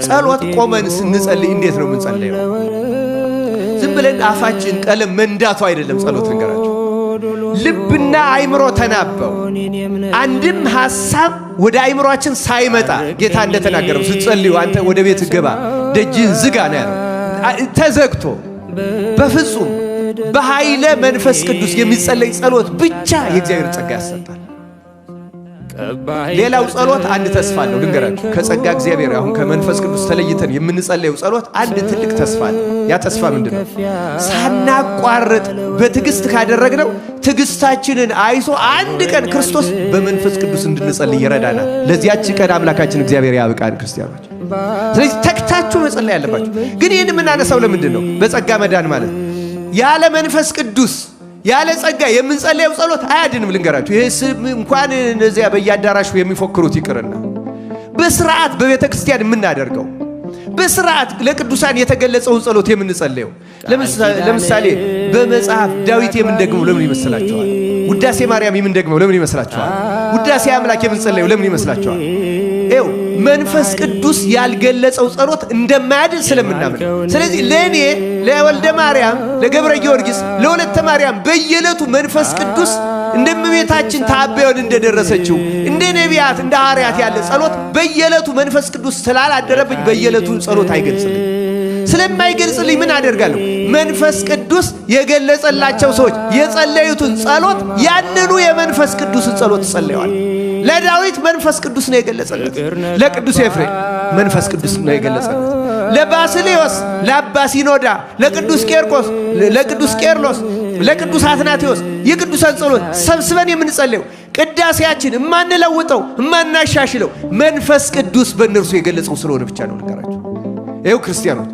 ጸሎት ቆመን ስንጸልይ እንዴት ነው የምንጸልየው? ዝም ብለን አፋችን ቀለም መንዳቱ አይደለም ጸሎት። ልንገራችሁ፣ ልብና አይምሮ ተናበው አንድም ሐሳብ ወደ አይምሮአችን ሳይመጣ ጌታ እንደተናገረው ስትጸልዩ አንተ ወደ ቤት ግባ ደጅህን ዝጋ ነው ያለው። ተዘግቶ በፍጹም በኃይለ መንፈስ ቅዱስ የሚጸለይ ጸሎት ብቻ የእግዚአብሔር ጸጋ ያሰጣል። ሌላው ጸሎት አንድ ተስፋ አለው። ልንገራችሁ፣ ከጸጋ እግዚአብሔር አሁን ከመንፈስ ቅዱስ ተለይተን የምንጸለየው ጸሎት አንድ ትልቅ ተስፋ አለ። ያ ተስፋ ምንድን ነው? ሳናቋርጥ በትዕግስት ካደረግነው ትዕግስታችንን አይቶ አንድ ቀን ክርስቶስ በመንፈስ ቅዱስ እንድንጸልይ ይረዳናል። ለዚያች ቀን አምላካችን እግዚአብሔር ያብቃን ክርስቲያኖች። ስለዚህ ተግታችሁ መጸለይ ያለባችሁ። ግን ይህን የምናነሳው ለምንድን ነው? በጸጋ መዳን ማለት ያለ መንፈስ ቅዱስ ያለ ጸጋ የምንጸለየው ጸሎት አያድንም። ልንገራችሁ፣ ይህ ስም እንኳን እነዚያ በየአዳራሹ የሚፎክሩት ይቅርና በስርዓት በቤተ ክርስቲያን የምናደርገው በስርዓት ለቅዱሳን የተገለጸውን ጸሎት የምንጸለየው፣ ለምሳሌ በመጽሐፍ ዳዊት የምንደግመው ለምን ይመስላችኋል? ውዳሴ ማርያም የምንደግመው ለምን ይመስላችኋል? ውዳሴ አምላክ የምንጸለየው ለምን ይመስላችኋል? ይኸው መንፈስ ቅዱስ ያልገለጸው ጸሎት እንደማያድን ስለምናምን። ስለዚህ ለእኔ ለወልደ ማርያም፣ ለገብረ ጊዮርጊስ፣ ለወለተ ማርያም በየዕለቱ መንፈስ ቅዱስ እንደ እመቤታችን ታበዮን እንደደረሰችው እንደ ነቢያት እንደ ሐዋርያት ያለ ጸሎት በየዕለቱ መንፈስ ቅዱስ ስላላደረብኝ በየዕለቱ ጸሎት አይገልጽልኝ። ስለማይገልጽልኝ ምን አደርጋለሁ? መንፈስ ቅዱስ የገለጸላቸው ሰዎች የጸለዩትን ጸሎት ያንኑ የመንፈስ ቅዱስን ጸሎት ጸለየዋል። ለዳዊት መንፈስ ቅዱስ ነው የገለጸለት። ለቅዱስ ኤፍሬም መንፈስ ቅዱስ ነው የገለጸለት። ለባስልዮስ፣ ለአባ ሲኖዳ፣ ለቅዱስ ቄርቆስ፣ ለቅዱስ ቄርሎስ፣ ለቅዱስ አትናቴዎስ የቅዱሳን ጸሎት ሰብስበን የምንጸልየው ቅዳሴያችን የማንለውጠው የማናሻሽለው መንፈስ ቅዱስ በእነርሱ የገለጸው ስለሆነ ብቻ ነው። ልንገራችሁ፣ ይኸው ክርስቲያኖች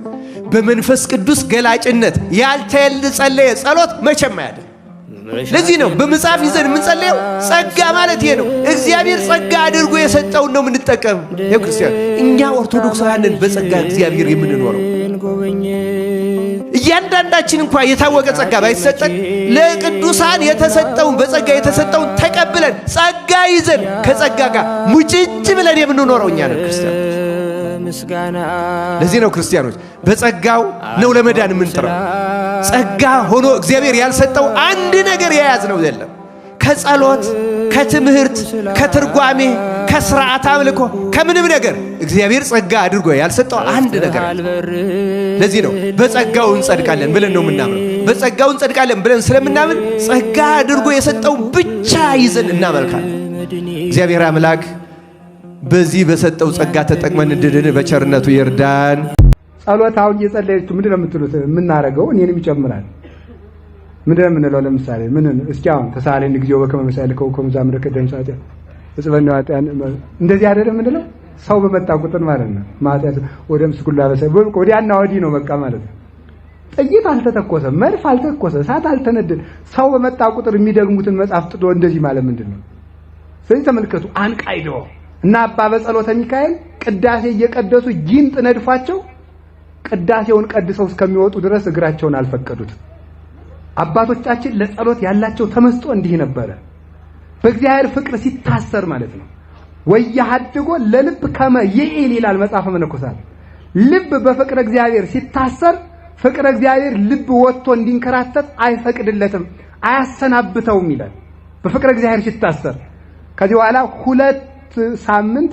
በመንፈስ ቅዱስ ገላጭነት ያልተጸለየ ጸሎት መቼም አያድንም። ለዚህ ነው በመጽሐፍ ይዘን የምንጸለየው። ጸጋ ማለት ይሄ ነው። እግዚአብሔር ጸጋ አድርጎ የሰጠውን ነው የምንጠቀም። ይኸው ክርስቲያን፣ እኛ ኦርቶዶክሳውያንን በጸጋ እግዚአብሔር የምንኖረው እያንዳንዳችን እንኳ የታወቀ ጸጋ ባይሰጠን ለቅዱሳን የተሰጠውን በጸጋ የተሰጠውን ተቀብለን ጸጋ ይዘን ከጸጋ ጋር ሙጭጭ ብለን የምንኖረው እኛ ነን ክርስቲያኖች። ለዚህ ነው ክርስቲያኖች በጸጋው ነው ለመዳን የምንጥረው። ጸጋ ሆኖ እግዚአብሔር ያልሰጠው አንድ ነገር የያዝነው የለም። ከጸሎት፣ ከትምህርት፣ ከትርጓሜ፣ ከስርዓት አምልኮ፣ ከምንም ነገር እግዚአብሔር ጸጋ አድርጎ ያልሰጠው አንድ ነገር የለም። ለዚህ ነው በጸጋው እንጸድቃለን ብለን ነው የምናምነው። በጸጋው እንጸድቃለን ብለን ስለምናምን ጸጋ አድርጎ የሰጠውን ብቻ ይዘን እናመልካለን። እግዚአብሔር አምላክ በዚህ በሰጠው ጸጋ ተጠቅመን እንድንድን በቸርነቱ ይርዳን። ጸሎት አሁን እየጸለየችሁ ምንድን ነው የምትሉት? የምናደርገው እኔንም ይጨምራል። ምንድን ነው የምንለው? ለምሳሌ ምን እስኪ አሁን ተሳለኝ እግዚኦ በከመ መሳልከ ወከመ ዛምርከ ደምሳት እጽበነ ኃጢአን እንደዚህ አይደለም የምንለው? ሰው በመጣ ቁጥር ማለት ነው። ማጥያት ወደ ምስኩላ በሰ ወዲያና ወዲህ ነው በቃ ማለት ነው። ጥይት አልተተኮሰ፣ መድፍ አልተተኮሰ፣ እሳት አልተነደደ። ሰው በመጣ ቁጥር የሚደግሙትን መጽሐፍ ጥዶ እንደዚህ ማለት ምንድን ነው? ስለዚህ ተመልከቱ፣ አንቃይዶ እና አባ በጸሎተ ሚካኤል ቅዳሴ እየቀደሱ ጊንጥ ነድፏቸው ቅዳሴውን ቀድሰው እስከሚወጡ ድረስ እግራቸውን አልፈቀዱትም። አባቶቻችን ለጸሎት ያላቸው ተመስጦ እንዲህ ነበረ። በእግዚአብሔር ፍቅር ሲታሰር ማለት ነው። ወያሃድጎ ለልብ ከመ ይዒል ይላል መጽሐፈ መነኮሳት። ልብ በፍቅረ እግዚአብሔር ሲታሰር ፍቅረ እግዚአብሔር ልብ ወጥቶ እንዲንከራተት አይፈቅድለትም፣ አያሰናብተውም ይላል። በፍቅረ እግዚአብሔር ሲታሰር ከዚህ በኋላ 2 ሳምንት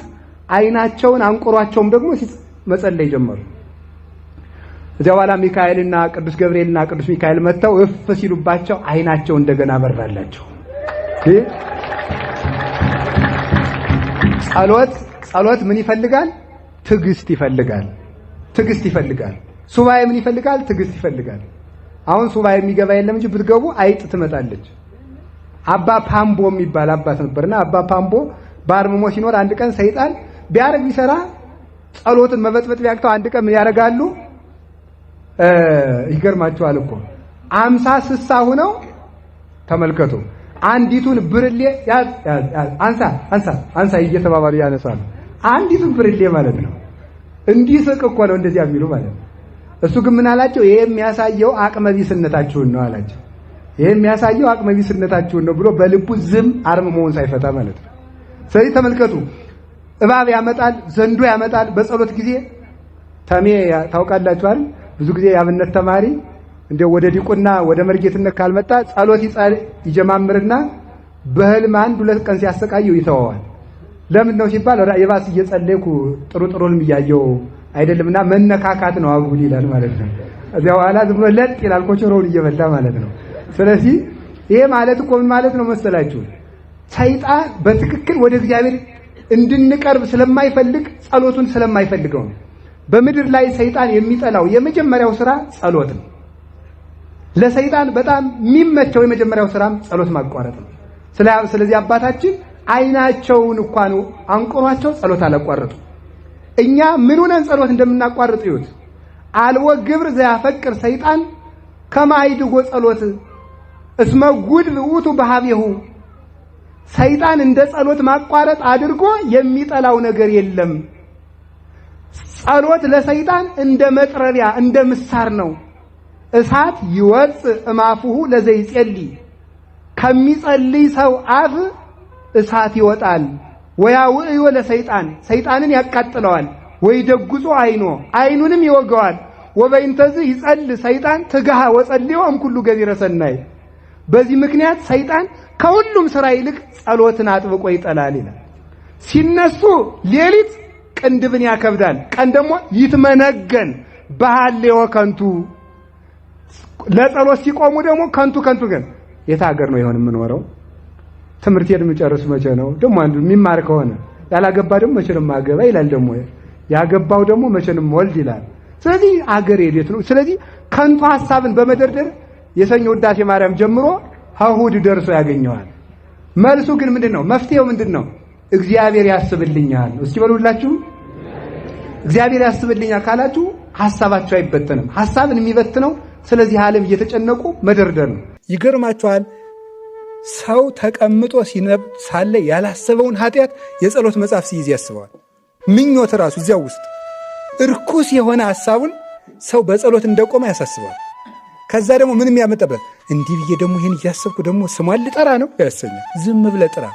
አይናቸውን አንቁሯቸውም ደግሞ መጸለይ ጀመሩ። እዚያ በኋላ ሚካኤልና ቅዱስ ገብርኤልና ቅዱስ ሚካኤል መጥተው እፍ ሲሉባቸው አይናቸው እንደገና በራላቸው። ጸሎት ምን ይፈልጋል? ትዕግስት ይፈልጋል። ትዕግስት ይፈልጋል። ሱባኤ ምን ይፈልጋል? ትዕግስት ይፈልጋል። አሁን ሱባኤ የሚገባ የለም እንጂ ብትገቡ አይጥ ትመጣለች። አባ ፓምቦ የሚባል አባት ነበርና አባ ፓምቦ በአርምሞ ሲኖር አንድ ቀን ሰይጣን ቢያረግ ቢሰራ ጸሎትን መበጥበጥ ቢያቅተው አንድ ቀን ምን ያደርጋሉ? ይገርማችኋል እኮ 50 60 ሆነው ተመልከቱ። አንዲቱን ብርሌ ያዝ ያዝ አንሳ አንሳ አንሳ እየተባባሉ ያነሳሉ። አንዲቱን ብርሌ ማለት ነው። እንዲስቅ እኮ ነው እንደዚያ የሚሉ ማለት ነው። እሱ ግን ምን አላቸው? ይሄ የሚያሳየው አቅመቢስነታችሁን ነው አላቸው። ይሄ የሚያሳየው አቅመቢስነታችሁን ነው ብሎ በልቡ ዝም አርምሞውን ሳይፈታ ማለት ነው። ስለዚህ ተመልከቱ፣ እባብ ያመጣል፣ ዘንዶ ያመጣል። በጸሎት ጊዜ ተሜ ታውቃላችኋል። ብዙ ጊዜ የአብነት ተማሪ እንደ ወደ ዲቁና ወደ መርጌትነት ካልመጣ ጸሎት ይጀማምርና በህልም አንድ ሁለት ቀን ሲያሰቃየው ይተወዋል። ለምን ነው ሲባል የባስ እየጸለይኩ ጥሩ ጥሩ ህልም እያየው አይደለምና መነካካት ነው አጉል ይላል ማለት ነው። እዚያ በኋላ ዝም ብሎ ለጥ ይላል ኮቸሮውን እየበላ ማለት ነው። ስለዚህ ይሄ ማለት እኮ ምን ማለት ነው መሰላችሁ? ሰይጣን በትክክል ወደ እግዚአብሔር እንድንቀርብ ስለማይፈልግ ጸሎቱን ስለማይፈልገው ነው። በምድር ላይ ሰይጣን የሚጠላው የመጀመሪያው ስራ ጸሎት ነው። ለሰይጣን በጣም የሚመቸው የመጀመሪያው ስራም ጸሎት ማቋረጥ ነው። ስለዚህ አባታችን አይናቸውን እንኳን አንቆሯቸው ጸሎት አላቋረጡ። እኛ ምን ሆነን ጸሎት እንደምናቋርጥ ይዩት። አልቦ ግብር ዘያፈቅር ሰይጣን ከማይድጎ ጸሎት እስመ ጉድብ ውእቱ በሀቤሁ። ሰይጣን እንደ ጸሎት ማቋረጥ አድርጎ የሚጠላው ነገር የለም። ጸሎት ለሰይጣን እንደ መጥረቢያ እንደ ምሳር ነው። እሳት ይወፅእ እማፉሁ ለዘይጼልይ፣ ከሚጸልይ ሰው አፍ እሳት ይወጣል። ወያውዕዮ ለሰይጣን፣ ሰይጣንን ያቃጥለዋል። ወይ ደጉጾ አይኖ፣ አይኑንም ይወገዋል። ወበይንተዝ ይጸል ሰይጣን ትግሃ ወጸልዮ እምኩሉ ገቢረ ሰናይ። በዚህ ምክንያት ሰይጣን ከሁሉም ስራ ይልቅ ጸሎትን አጥብቆ ይጠላል ይላል። ሲነሱ ሌሊት ቅንድብን ያከብዳል፣ ቀን ደግሞ ይትመነገን በሃሌዎ ከንቱ። ለጸሎት ሲቆሙ ደግሞ ከንቱ ከንቱ። ግን የት ሀገር ነው ይሆን የምኖረው? ትምህርቴን የምጨርስ መቼ ነው? ደግሞ አንዱ የሚማር ከሆነ ያላገባ ደግሞ መቼ ነው የማገባ ይላል። ደግሞ ያገባው ደግሞ መቼ ነው የምወልድ ይላል። ስለዚህ አገር የቤት ነው። ስለዚህ ከንቱ ሐሳብን በመደርደር የሰኞ ውዳሴ ማርያም ጀምሮ እሑድ ደርሶ ያገኘዋል። መልሱ ግን ምንድን ነው? መፍትሄው ምንድን ነው? እግዚአብሔር ያስብልኛል። እስኪ በሉላችሁ እግዚአብሔር ያስብልኛል ካላችሁ ሐሳባችሁ አይበተንም። ሐሳብን የሚበትነው ስለዚህ ዓለም እየተጨነቁ መደርደር ነው። ይገርማችኋል። ሰው ተቀምጦ ሲነብ ሳለ ያላሰበውን ኃጢአት የጸሎት መጽሐፍ ሲይዝ ያስበዋል። ምኞት ራሱ እዚያው ውስጥ እርኩስ የሆነ ሐሳቡን ሰው በጸሎት እንደቆመ ያሳስበዋል። ከዛ ደግሞ ምንም ያመጣበት እንዲህ ብዬ ደግሞ ይህን እያሰብኩ ደግሞ ስሟን ልጠራ ነው ያሰኛል። ዝም ብለህ ጥራ።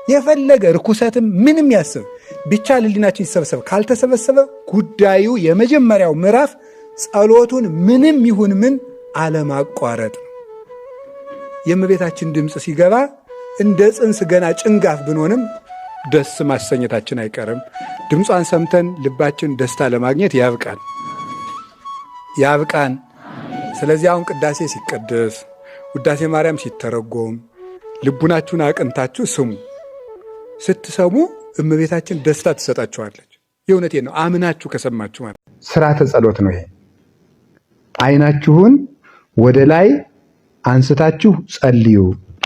የፈለገ ርኩሰትም ምንም ያስብ ብቻ ልሊናችን ይሰበሰብ። ካልተሰበሰበ ጉዳዩ የመጀመሪያው ምዕራፍ ጸሎቱን ምንም ይሁን ምን አለማቋረጥ ነው። የእመቤታችን ድምፅ ሲገባ እንደ ጽንስ ገና ጭንጋፍ ብንሆንም ደስ ማሰኘታችን አይቀርም። ድምጿን ሰምተን ልባችን ደስታ ለማግኘት ያብቃን ያብቃን። ስለዚህ አሁን ቅዳሴ ሲቀደስ፣ ውዳሴ ማርያም ሲተረጎም ልቡናችሁን አቅንታችሁ ስሙ። ስትሰሙ እመቤታችን ደስታ ትሰጣችኋለች። የእውነቴን ነው። አምናችሁ ከሰማችሁ ማለት ስርዓተ ጸሎት ነው ይሄ። አይናችሁን ወደ ላይ አንስታችሁ ጸልዩ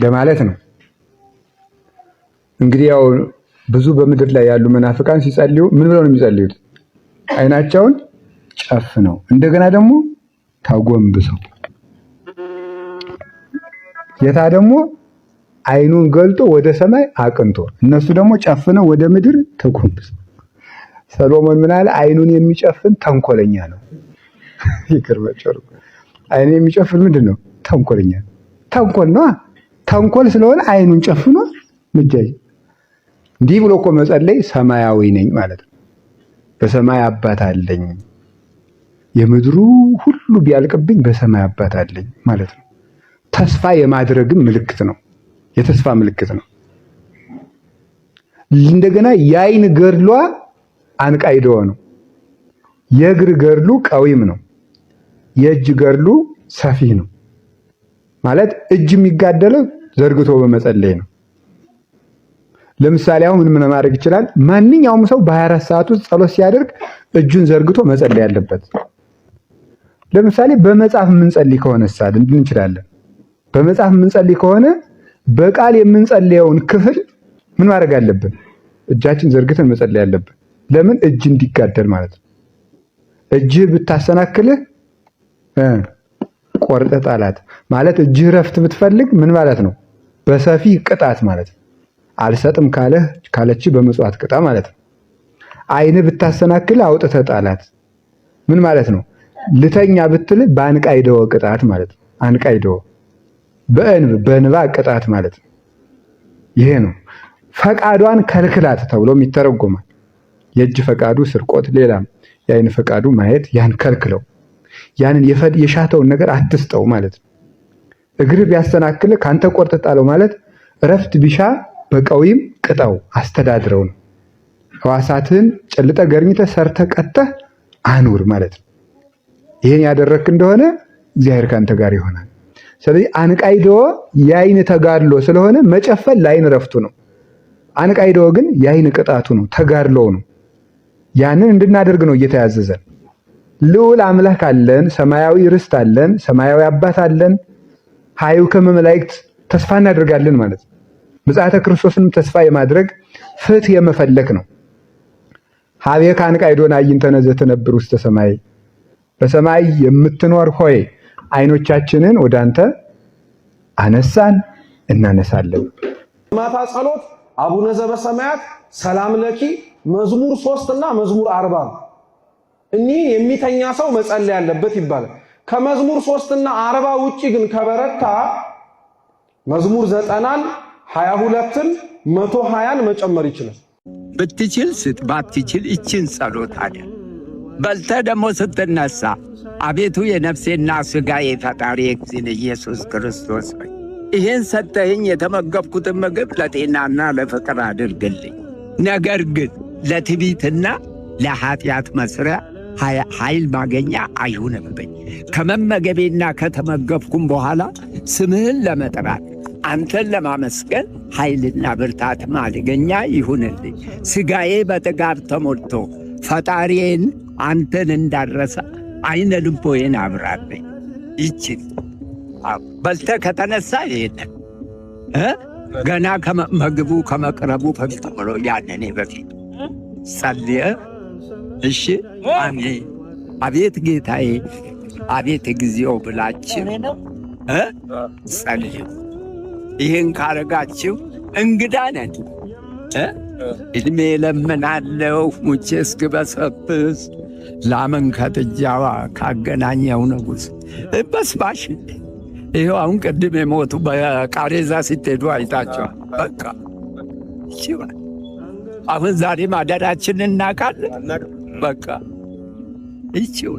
ለማለት ነው። እንግዲህ ያው ብዙ በምድር ላይ ያሉ መናፍቃን ሲጸልዩ ምን ብለው ነው የሚጸልዩት? አይናቸውን ጨፍነው እንደገና ደግሞ ተጎንብሰው። ጌታ ደግሞ አይኑን ገልጦ ወደ ሰማይ አቅንቶ፣ እነሱ ደግሞ ጨፍነው ወደ ምድር ተጎንብሰው። ሰሎሞን ምን አለ? አይኑን የሚጨፍን ተንኮለኛ ነው። ይቅር በቸሩ። አይኑን የሚጨፍን ምንድን ነው? ተንኮለኛ። ተንኮል ነው። ተንኮል ስለሆነ አይኑን ጨፍኖ ምጃይ እንዲህ ብሎ እኮ መጸለይ ሰማያዊ ነኝ ማለት ነው። በሰማይ አባት አለኝ፣ የምድሩ ሁሉ ቢያልቅብኝ በሰማይ አባት አለኝ ማለት ነው። ተስፋ የማድረግም ምልክት ነው። የተስፋ ምልክት ነው። እንደገና የአይን ገድሏ አንቃይደዋ ነው። የእግር ገድሉ ቀዊም ነው። የእጅ ገድሉ ሰፊ ነው። ማለት እጅ የሚጋደለው ዘርግቶ በመጸለይ ነው። ለምሳሌ አሁን ምን ምን ማድረግ ይችላል? ማንኛውም ሰው በ24 ሰዓት ውስጥ ጸሎት ሲያደርግ እጁን ዘርግቶ መጸለይ አለበት። ለምሳሌ በመጽሐፍ የምንጸልይ ከሆነ ሳል እንችላለን። በመጽሐፍ የምንጸልይ ከሆነ በቃል የምንጸልየውን ክፍል ምን ማድረግ አለብን? እጃችን ዘርግተን መጸለይ አለብን። ለምን? እጅ እንዲጋደል ማለት ነው። እጅህ ብታሰናክልህ ቆርጠህ ጣላት ማለት፣ እጅህ ረፍት ብትፈልግ ምን ማለት ነው? በሰፊ ቅጣት ማለት ነው። አልሰጥም ካለህ ካለች በመጽዋት ቅጣ ማለት ነው። ዓይንህ ብታሰናክልህ አውጥተህ ጣላት ምን ማለት ነው? ልተኛ ብትል በአንቃይደወ ቅጣት ማለት ነው። አንቃይደወ በእንብ በእንባ ቅጣት ማለት ነው። ይሄ ነው። ፈቃዷን ከልክላት ተብሎም ይተረጎማል። የእጅ ፈቃዱ ስርቆት፣ ሌላም የአይን ፈቃዱ ማየት፣ ያን ከልክለው። ያንን የሻተውን ነገር አትስጠው ማለት ነው። እግርህ ቢያሰናክልህ ካንተ ቆርጠህ ጣለው ማለት እረፍት ቢሻ በቀዊም ቅጣው፣ አስተዳድረው ነው። ሕዋሳትህን ጨልጠህ ገርኝተህ ሰርተህ ቀጥተህ አኑር ማለት ነው። ይህን ያደረግክ እንደሆነ እግዚአብሔር ካንተ ጋር ይሆናል። ስለዚህ አንቃይዶ የአይን ተጋድሎ ስለሆነ መጨፈን ለአይን ረፍቱ ነው። አንቃይዶ ግን የአይን ቅጣቱ ነው፣ ተጋድሎው ነው። ያንን እንድናደርግ ነው እየተያዘዘን። ልዑል አምላክ አለን፣ ሰማያዊ ርስት አለን፣ ሰማያዊ አባት አለን። ሀዩ ከመ መላእክት ተስፋ እናደርጋለን ማለት ነው። ምጽአተ ክርስቶስንም ተስፋ የማድረግ ፍትህ የመፈለግ ነው። ሀቤከ አንቃዕዶነ አዕይንተነ ዘትነብር ውስተ ሰማይ፣ በሰማይ የምትኖር ሆይ አይኖቻችንን ወደ አንተ አነሳን እናነሳለን። ማታ ጸሎት አቡነ ዘበሰማያት፣ ሰላም ለኪ፣ መዝሙር 3 እና መዝሙር 40 ነው። እኒህ የሚተኛ ሰው መጸለይ ያለበት ይባላል። ከመዝሙር 3 እና 40 ውጪ ግን ከበረታ መዝሙር 90ን፣ 22ን፣ 120ን መጨመር ይችላል። ብትችል ስጥ፣ ባትችል ይችን ጸሎት አድርግ። በልተህ ደግሞ ስትነሳ አቤቱ የነፍሴና ሥጋዬ ፈጣሪ እግዚእነ ኢየሱስ ክርስቶስ ሆይ ይህን ሰጠኸኝ፣ የተመገብኩትን ምግብ ለጤናና ለፍቅር አድርግልኝ። ነገር ግን ለትዕቢትና ለኃጢአት መስሪያ ኃይል ማገኛ አይሁንብኝ። ከመመገቤና ከተመገብኩም በኋላ ስምህን ለመጥራት አንተን ለማመስገን ኃይልና ብርታት ማገኛ ይሁንልኝ። ሥጋዬ በጥጋብ ተሞልቶ ፈጣሪዬን አንተን እንዳረሳ አይነ ልቦዬን አብራልኝ። ይችን በልተህ ከተነሳ ይሄንን ገና ምግቡ ከመቅረቡ በፊት ብሎ ያንን በፊት ጸልየ፣ እሺ አሜን፣ አቤት ጌታዬ፣ አቤት እግዚኦ ብላችሁ ጸልዩ። ይህን ካረጋችሁ እንግዳ ነን። እድሜ ለምናለው ሙቼ እስክበሰብስ ላምን ከጥጃዋ ካገናኘው ንጉሥ በስባሽ። ይኸው አሁን ቅድም የሞቱ በቃሬዛ ስትሄዱ አይታቸዋል። በቃ አሁን ዛሬ ማደራችንን እናውቃለን። በቃ ይቺው።